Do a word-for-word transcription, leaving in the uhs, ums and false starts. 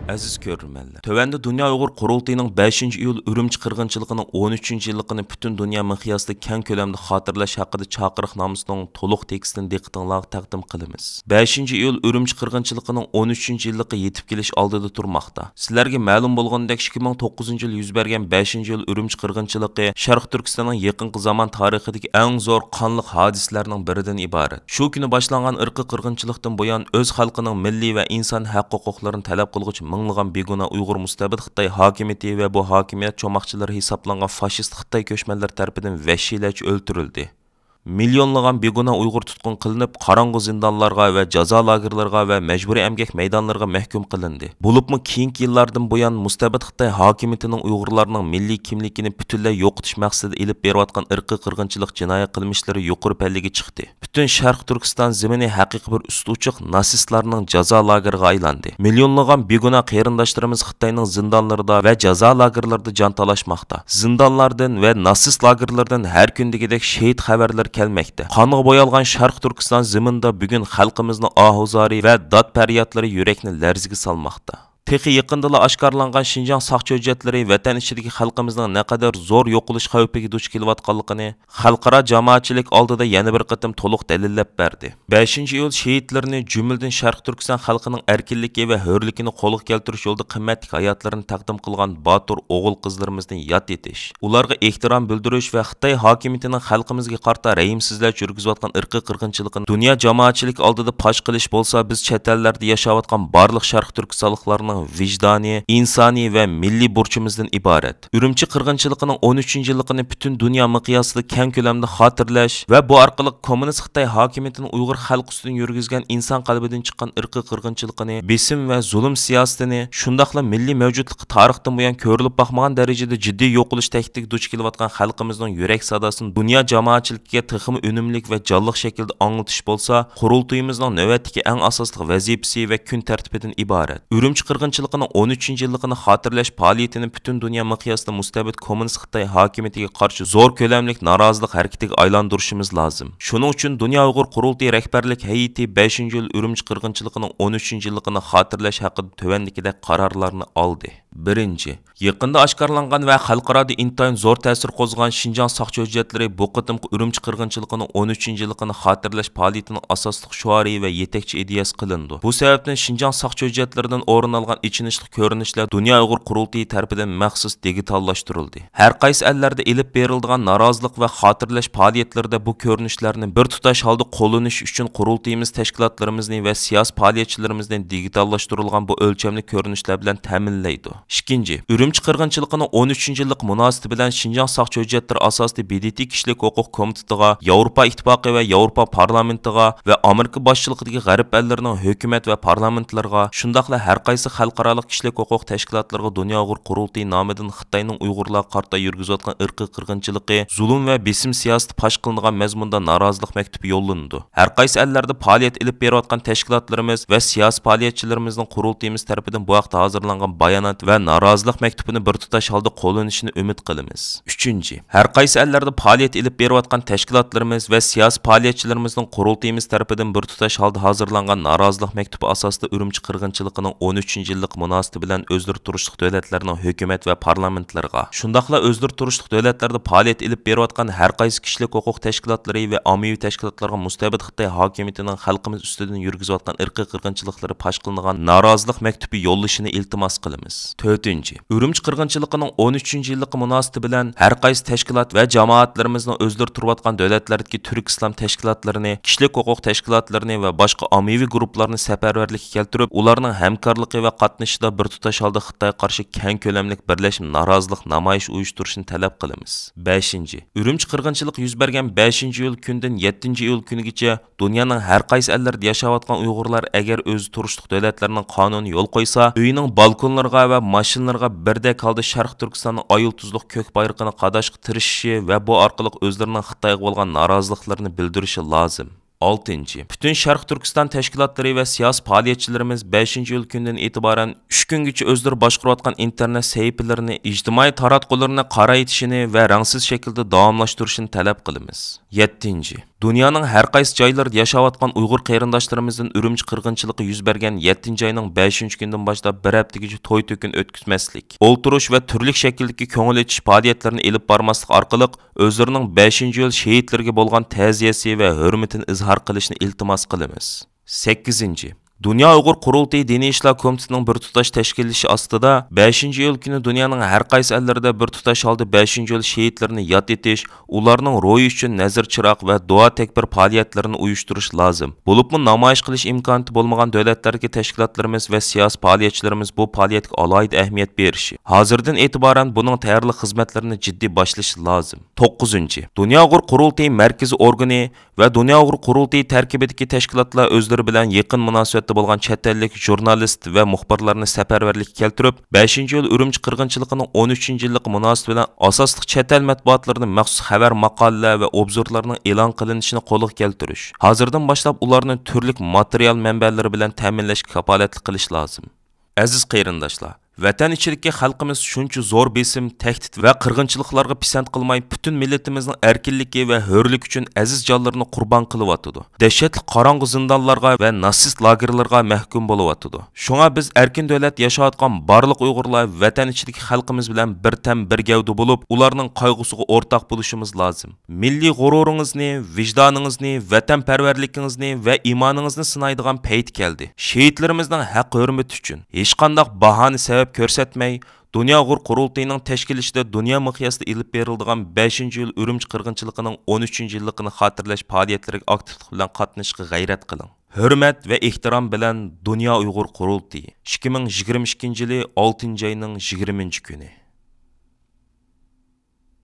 ئەزىز كۆرۈرمەنلەر، تۆۋەندە دۇنيا ئۇيغۇر قۇرۇلتىيىنىڭ بەشىنچى ئىيۇل ئۈرۈمچى قىرغىنچىلىقىنىڭ ئون ئۈچىنچى يىللىقىنى پۈتۈن دۇنيا مىقياسىدا كەڭ كۆلەمدە خاتىرىلەش ھەققىدە چاقىرىقنامىسىنىڭ تولۇق تېكىستىنى دىققىتىڭلارغا تەقدىم قىلىمىز. بەشىنچى ئىيۇل ئۈرۈمچى قىرغىنچىلىقىنىڭ ئون ئۈچىنچى يىللىقى يېتىپ كېلىش ئالدىدا تۇرماقتا. سىلەرگە مەلۇم بولغىنىدەك، ئىككى مىڭ توققۇزىنچى يىل يۈز بەرگەن بەشىنچى ئىيۇل ئۈرۈمچى قىرغىنچىلىقى شەرقىي تۈركىستاننىڭ يېقىنقى زامان تارىخىدىكى ئەڭ زور قانلىق ھادىسىلەرنىڭ بىرىدىن ئىبارەت. شۇ كۈنى باشلانغان ئىرقىي قىرغىنچىلىقتىن بۇيان، ئۆز خەلقىنىڭ مىللىي ۋە ئىنسانىي ھەق ھوقۇقلىرىنى تەلەپ قىلغۇچى مىڭلىغان بىگۇناھ ئۇيغۇر مۇستەبىت خىتاي ھاكىمىيىتى ۋە بۇ ھاكىمىيەت چوماقچىلىرى ھېسابلانغان فاشىست خىتاي كۆچمەنلىرى تەرىپىدىن ۋەھشىيلەرچە ئۆلتۈرۈلدى. مىليونلىغان بىگۇناھ ئۇيغۇر تۇتقۇن قىلىنىپ، قاراڭغۇ زىندانلارغا ۋە جازا لاگېرلىرىغا ۋە مەجبۇرىي ئەمگەك مەيدانلىرىغا مەھكۇم قىلىندى. بولۇپمۇ كېيىنكى يىللاردىن بۇيان مۇستەبىت خىتاي ھاكىمىيىتىنىڭ ئۇيغۇرلارنىڭ مىللىي كىملىكىنى پۈتۈنلەي يوقىتىش مەقسىتىدە ئېلىپ بېرىۋاتقان ئىرقىي قىرغىنچىلىق جىنايى قىلمىشلىرى يۇقىرى پەللىگە چىقتى. پۈتۈن شەرقىي تۈركىستان زېمىنى ھەقىقىي بىر ئۈستى ئوچۇق ناتسىستلارنىڭ جازا لاگېرىغا ئايلاندى. مىليونلىغان بىگۇناھ قېرىنداشلىرىمىز خىتاينىڭ زىندانلىرىدا ۋە جازا لاگېرلىرىدا جان تالاشماقتا. زىندانلاردىن ۋە ناتسىست لاگېرلىرىدىن ھەر كۈن دېگۈدەك شېھىت خەۋەرلىرى كەلمەكتە. قانغا بويالغان شەرقىي تۈركىستان زېمىنىدا بۈگۈن خەلقىمىزنىڭ ئاھۇ-زارى ۋە داد-پەريادلىرى يۈرەكنى لەرزىگە سالماقتا. تېخى يېقىندىلا ئاشكارىلانغان شىنجاڭ ساقچى ھۆججەتلىرى ۋەتەن ئىچىدىكى خەلقىمىزنىڭ نەقەدەر زور يوقىلىش خەۋپىگە دۇچ كېلىۋاتقانلىقىنى خەلقئارا جامائەتچىلىك ئالدىدا يەنە بىر قېتىم تولۇق دەلىللەپ بەردى. بەشىنچى ئىيۇل شېھىتلىرىنى، جۈملىدىن شەرقىي تۈركىستان خەلقىنىڭ ئەركىنلىكى ۋە ھۆرلۈكىنى قولغا كەلتۈرۈش يولىدا قىممەتلىك ھاياتلىرىنى تەقدىم قىلغان باتۇر ئوغۇل-قىزلىرىمىزنى ياد ئېتىش، ئۇلارغا ئېھتىرام بىلدۈرۈش ۋە خىتاي ھاكىمىيىتىنىڭ خەلقىمىزگە قارىتا رەھىمسىزلەرچە يۈرگۈزۈۋاتقان ئىرقىي قىرغىنچىلىقىنى دۇنيا جامائەتچىلىكى ئالدىدا پاش قىلىش بولسا، بىز چەت ئەللەردە ياشاۋاتقان بارلىق شەرقىي تۈركىستانلىقلارنىڭ ۋىجدانىي، ئىنسانىي ۋە مىللىي بۇرچىمىزدىن ئىبارەت. ئۈرۈمچى قىرغىنچىلىقىنىڭ ئون ئۈچىنچى يىللىقىنى پۈتۈن دۇنيا مىقياسىدا كەڭ كۆلەمدە خاتىرىلەش ۋە بۇ ئارقىلىق كوممۇنىست خىتاي ھاكىمىيىتىنىڭ ئۇيغۇر خەلقى ئۈستىدىن يۈرگۈزگەن ئىنسان قەلبىدىن چىققان ئىرقىي قىرغىنچىلىقىنى، بېسىم ۋە زۇلۇم سىياسىتىنى، شۇنداقلا مىللىي مەۋجۇتلۇققا تارىختىن بۇيان كۆرۈلۈپ باقمىغان دەرىجىدە جىددىي يوقىلىش تەھدىتىگە دۇچ كېلىۋاتقان خەلقىمىزنىڭ يۈرەك ساداسىنى دۇنيا جامائەتچىلىكىگە تېخىمۇ ئۈنۈملۈك ۋە جانلىق شەكىلدە ئاڭلىتىش بولسا، قۇرۇلتىيىمىزنىڭ نۆۋەتتىكى ئەڭ ئاساسلىق ۋەزىپىسى ۋە كۈن تەرتىپىدىن ئىبارەت. ئۈرۈمچى قىرغىنچىلىقىنىڭ ئون ئۈچىنچى يىللىقىنى خاتىرىلەش پائالىيىتىنى پۈتۈن دۇنيا مىقياسىدا مۇستەبىت كوممۇنىست خىتاي ھاكىمىيىتىگە قارشى زور كۆلەملىك نارازىلىق ھەرىكىتىگە ئايلاندۇرۇشىمىز لازىم. شۇنىڭ ئۈچۈن دۇنيا ئۇيغۇر قۇرۇلتىيى رەھبەرلىك ھەيئىتى بەشىنچى يىل ئۈرۈمچى قىرغىنچىلىقىنىڭ ئون ئۈچىنچى يىللىقىنى خاتىرىلەش ھەققىدە تۆۋەندىكىدەك قارارلارنى ئالدى. بىرىنچى، يېقىندا ئاشكارىلانغان ۋە خەلقئارادا ئىنتايىن زور تەسىر قوزغىغان شىنجاڭ ساقچى ھۆججەتلىرى بۇ قېتىمقى ئۈرۈمچى قىرغىنچىلىقىنىڭ ئون ئۈچىنچى يىللىقىنى خاتىرىلەش پائالىيىتىنىڭ ئاساسلىق شوئارى ۋە يېتەكچى ئىدىيەسى قىلىنىدۇ. بۇ سەۋەبتىن شىنجاڭ ساقچى ھۆججەتلىرىدىن ئورۇن ئالغان ئېچىنىشلىق كۆرۈنۈشلەر دۇنيا ئۇيغۇر قۇرۇلتىيى تەرىپىدىن مەخسۇس دىگىتاللاشتۇرۇلدى. ھەر قايسى ئەللەردە ئېلىپ بېرىلىدىغان نارازىلىق ۋە خاتىرىلەش پائالىيەتلىرىدە بۇ كۆرۈنۈشلەرنى بىر تۇتاش ھالدا قوللىنىش ئۈچۈن قۇرۇلتىيىمىز تەشكىلاتلىرىمىزنى ۋە سىياسىي پائالىيەتچىلىرىمىزنى دىگىتاللاشتۇرۇلغان بۇ ئۆلچەملىك كۆرۈنۈشلەر بىلەن تەمىنلەيدۇ. ئىككىنچى، ئۈرۈمچى قىرغىنچىلىقىنىڭ ئون ئۈچىنچى يىللىقى مۇناسىۋىتى بىلەن شىنجاڭ ساقچى ھۆججەتلىرى ئاساسىدا ب د ت كىشىلىك ھوقۇق كومىتېتىغا، ياۋروپا ئىتتىپاقى ۋە ياۋروپا پارلامېنتىغا ۋە ئامېرىكا باشچىلىقىدىكى غەرب ئەللىرىنىڭ ھۆكۈمەت ۋە پارلامېنتلىرىغا، شۇنداقلا ھەر قايسى خەلقئارالىق كىشىلىك ھوقۇق تەشكىلاتلىرىغا دۇنيا ئۇيغۇر قۇرۇلتىيى نامىدىن خىتاينىڭ ئۇيغۇرلارغا قارىتا يۈرگۈزۈۋاتقان ئىرقىي قىرغىنچىلىقى، زۇلۇم ۋە بېسىم سىياسىتى پاش قىلىنغان مەزمۇندا نارازىلىق مەكتۇپى يوللىنىدۇ. ھەر قايسى ئەللەردە پائالىيەت ئېلىپ بېرىۋاتقان تەشكىلاتلىرىمىز ۋە سىياسىي پائالىيەتچىلىرىمىزنىڭ قۇرۇلتىيىمىز تەرىپىدىن بۇ ھەقتە ھازىرلانغان بايانات ۋە نارازىلىق مەكتۇپىنى بىر تۇتاش ھالدا قوللىنىشىنى ئۈمىد قىلىمىز. ئۈچىنچى، ھەر قايسى ئەللەردە پائالىيەت ئېلىپ بېرىۋاتقان تەشكىلاتلىرىمىز ۋە سىياسىي پائالىيەتچىلىرىمىزنىڭ قۇرۇلتىيىمىز تەرىپىدىن بىر تۇتاش ھالدا ھازىرلانغان نارازىلىق مەكتۇپى ئاساسىدا ئۈرۈمچى قىرغىنچىلىقىنىڭ ئون ئۈچىنچى يىللىقى مۇناسىۋىتى بىلەن ئۆزلىرى تۇرۇشلۇق دۆلەتلەرنىڭ ھۆكۈمەت ۋە پارلامېنتلىرىغا، شۇنداقلا ئۆزلىرى تۇرۇشلۇق دۆلەتلەردە پائالىيەت ئېلىپ بېرىۋاتقان ھەر قايسى كىشىلىك ھوقۇق تەشكىلاتلىرى ۋە ئاممىۋى تەشكىلاتلارغا مۇستەبىت خىتاي ھاكىمىيىتىنىڭ خەلقىمىز ئۈستىدىن يۈرگۈزۈۋاتقان ئىرقىي قىرغىنچىلىقلىرى پاش قىلىنغان نارازىلىق مەكتۇپى يوللىشىنى ئىلتىماس قىلىمىز. تۆتىنچى، ئۈرۈمچى قىرغىنچىلىقىنىڭ ئون ئۈچىنچى يىللىقى مۇناسىۋىتى بىلەن ھەر قايسى تەشكىلات ۋە جامائەتلىرىمىزنىڭ ئۆزلىرى تۇرۇۋاتقان دۆلەتلەردىكى تۈرك ئىسلام تەشكىلاتلىرىنى، كىشىلىك ھوقۇق تەشكىلاتلىرىنى ۋە باشقا ئاممىۋى گۇرۇپپىلارنى سەپەرۋەرلىككە كەلتۈرۈپ، ئۇلارنىڭ ھەمكارلىقى ۋە قاتنىشىشىدا بىر تۇتاش ھالدا خىتايغا قارشى كەڭ كۆلەملىك بىرلەشمە نارازىلىق نامايىشى ئۇيۇشتۇرۇشنى تەلەپ قىلىمىز. بەشىنچى، ئۈرۈمچى قىرغىنچىلىقى يۈز بەرگەن بەشىنچى ئىيۇل كۈنىدىن يەتتىنچى ئىيۇل كۈنىگىچە دۇنيانىڭ ھەر قايسى ئەللىرىدە ياشاۋاتقان ئۇيغۇرلار ئەگەر ئۆزى تۇرۇشلۇق دۆلەتلەرنىڭ قانۇنى يول قويسا، ئۆيىنىڭ بالكونلىرىغا ۋە ماشىنىلىرىغا بىردەك ھالدا شەرقىي تۈركىستاننىڭ ئاي يۇلتۇزلۇق كۆك بايرىقىنى قاداشقا تىرىشىشى ۋە بۇ ئارقىلىق ئۆزلىرىنىڭ خىتايغا بولغان نارازىلىقلىرىنى بىلدۈرۈشى لازىم. ئالتىنچى، پۈتۈن شەرقىي تۈركىستان تەشكىلاتلىرى ۋە سىياسىي پائالىيەتچىلىرىمىز بەشىنچى ئىيۇل كۈنىدىن ئېتىبارەن ئۈچ كۈنگىچە ئۆزلىرى باشقۇرۇۋاتقان ئىنتېرنېت سەھىپىلىرىنى، ئىجتىمائىي تاراتقۇلىرىنى قارايتىشىنى ۋە رەڭسىز شەكىلدە داۋاملاشتۇرۇشىنى تەلەپ قىلىمىز. يەتتىنچى، دۇنيانىڭ ھەر قايسى جايلىرىدا ياشاۋاتقان ئۇيغۇر قېرىنداشلىرىمىزدىن ئۈرۈمچى قىرغىنچىلىقى يۈز بەرگەن يەتتىنچى ئاينىڭ بەشىنچى كۈنىدىن باشلاپ بىر ھەپتىگىچە توي تۆكۈن ئۆتكۈزمەسلىك، ئولتۇرۇش ۋە تۈرلۈك شەكىلدىكى كۆڭۈل ئېچىش پائالىيەتلىرىنى ئېلىپ بارماسلىق ئارقىلىق ئۆزلىرىنىڭ بەشىنچى ئىيۇل شېھىتلىرىگە بولغان تەزىيەسى ۋە ھۆرمىتىنى ئىزھار قىلىشنى ئىلتىماس قىلىمىز. سەككىزىنچى، دۇنيا ئۇيغۇر قۇرۇلتىيى دىنىي ئىشلار كومىتېتىنىڭ بىر تۇتاش تەشكىللىشى ئاستىدا بەشىنچى ئىيۇل كۈنى دۇنيانىڭ ھەر قايسى ئەللىرىدە بىر تۇتاش ھالدا بەشىنچى ئىيۇل شېھىتلىرىنى ياد ئېتىش، ئۇلارنىڭ روھى ئۈچۈن نەزىر چىراغ ۋە دۇئا تەكبىر پائالىيەتلىرىنى ئۇيۇشتۇرۇش لازىم. بولۇپمۇ نامايىش قىلىش ئىمكانىيىتى بولمىغان دۆلەتلەردىكى تەشكىلاتلىرىمىز ۋە سىياسىي پائالىيەتچىلىرىمىز بۇ پائالىيەتكە ئالاھىدە ئەھمىيەت بېرىشى، ھازىردىن ئېتىبارەن بۇنىڭ تەييارلىق خىزمەتلىرىنى جىددىي باشلىشى لازىم. توققۇزىنچى، دۇنيا ئۇيغۇر قۇرۇلتىيى مەركىزىي ئورگىنى ۋە دۇنيا ئۇيغۇر قۇرۇلتىيى تەركىبىدىكى تەشكىلاتلار ئۆزلىرى بىلەن يېقىن مۇناسىۋەتتە بولغان چەت ئەللىك ژۇرنالىست ۋە مۇخبىرلارنى سەپەرۋەرلىككە كەلتۈرۈپ، بەشىنچى ئىيۇل ئۈرۈمچى قىرغىنچىلىقىنىڭ ئون ئۈچىنچى يىللىقى مۇناسىۋىتى بىلەن ئاساسلىق چەت ئەل مەتبۇئاتلىرىدا مەخسۇس خەۋەر ماقالىلەر ۋە ئوبزورلارنىڭ ئېلان قىلىنىشىنى قولغا كەلتۈرۈش، ھازىردىن باشلاپ ئۇلارنى تۈرلۈك ماتېرىيال مەنبەلىرى بىلەن تەمىنلەشكە كاپالەتلىك قىلىش لازىم. ئەزىز قېرىنداشلار، ۋەتەن ئىچىدىكى خەلقىمىز شۇنچە زور بېسىم، تەھدىت ۋە قىرغىنچىلىقلارغا پىسەنت قىلماي، پۈتۈن مىللىتىمىزنىڭ ئەركىنلىكى ۋە ھۆرلۈكى ئۈچۈن ئەزىز جانلىرىنى قۇربان قىلىۋاتىدۇ. دەھشەتلىك قاراڭغۇ زىندانلارغا ۋە ناتسىست لاگېرلىرىغا مەھكۇم بولۇۋاتىدۇ. شۇڭا بىز ئەركىن دۆلەت ياشاۋاتقان بارلىق ئۇيغۇرلار ۋەتەن ئىچىدىكى خەلقىمىز بىلەن بىر تەن، بىر گەۋدە بولۇپ، ئۇلارنىڭ قايغۇسىغا ئورتاق بولۇشىمىز لازىم. مىللىي غۇرۇرىڭىزنى، ۋىجدانىڭىزنى، ۋەتەنپەرۋەرلىكىڭىزنى ۋە ئىمانىڭىزنى سىنايدىغان پەيت كەلدى. شېھىتلىرىمىزنىڭ ھەق-ھۆرمىتى ئۈچۈن ھېچقانداق باھانە سەۋەب كۆرسەتمەي، دۇنيا ئۇيغۇر قۇرۇلتىيىنىڭ تەشكىللىشىدە دۇنيا مىقياسىدا ئېلىپ بېرىلىدىغان بەشىنچى ئىيۇل ئۈرۈمچى قىرغىنچىلىقىنىڭ ئون ئۈچىنچى يىللىقىنى خاتىرىلەش پائالىيەتلىرىگە ئاكتىپلىق بىلەن قاتنىشىشقا غەيرەت قىلىڭ. ھۆرمەت ۋە ئېھتىرام بىلەن، دۇنيا ئۇيغۇر قۇرۇلتىيى، ئىككى مىڭ يىگىرمە ئىككىنچى يىلى ئالتىنچى ئاينىڭ يىگىرمىنچى كۈنى.